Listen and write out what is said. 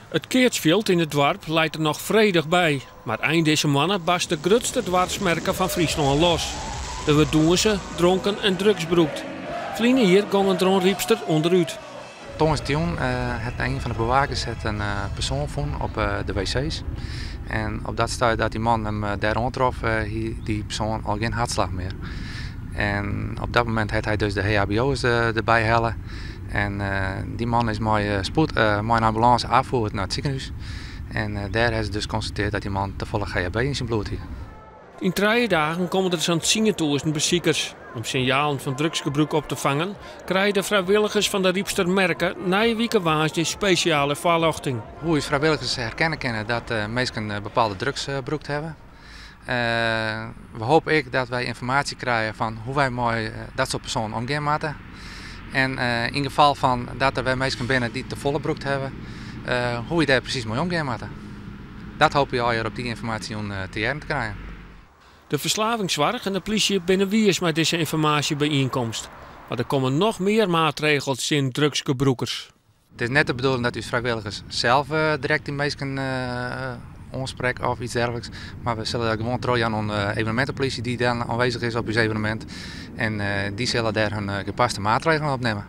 It keatsfjild yn it doarp leit der noch fredich by, mar ein dizze moanne barst de grutste doarpsmerke fan Fryslân los. Der wurdt dûnse, dronken en drugs brûkt. Ferline jier gong in Dronrypster ûnderút. Tongersdeitejûn hat ien fan de bewakers hat in persoan fûn op de wc's. En op dat stuit dat dy man him dêr oantrof, hie dy persoan al gjin hertslach mear. En op dat momint hat hy dus de EHBO'ers derby helle. En dy man is mei spoed mei in ambulânse ôffierd nei it sikehûs. En dêr ha se dus konstatearre dat dy man tefolle GHB yn syn bloed hie. Yn 3 dagen komme der sa'n 10.000 besikers. Om sinjalen fan drugsgebrûk op te fangen, krije de frijwilligers fan de Rypster Merke nije wike woansdei spesjale foarljochting. Hoe ús frijwilligers herkenne kinne dat minsken bepaalde drugs brûkt hawwe. We hoopje ek dat wy ynformaasje krije fan hoe wy mei dat soart persoanen omgean moatte. En yn gefal fan dat der wer minsken binne dy't tefolle brûkt hawwe, hoe wy dêr presys mei omgean moatte. Dat hoopje wy allegear op dy ynformaasjejûn te hearren te krijen. De ferslavingssoarch en de plysje binne wiis mei dizze ynformaasjebyienkomst. Mar der komme noch mear maatregels tsjin drugsgebrûkers. It is net de bedoeling dat ús frijwilligers sels direkt dy minsken oansprekke of iets dergelijks. Mar we sille dat gewoan trochjaan oan de evenemintepolitie dy't dan oanwêzich is op ús evenemint. En dy sille dêr hun gepaste maatregelen op nimme.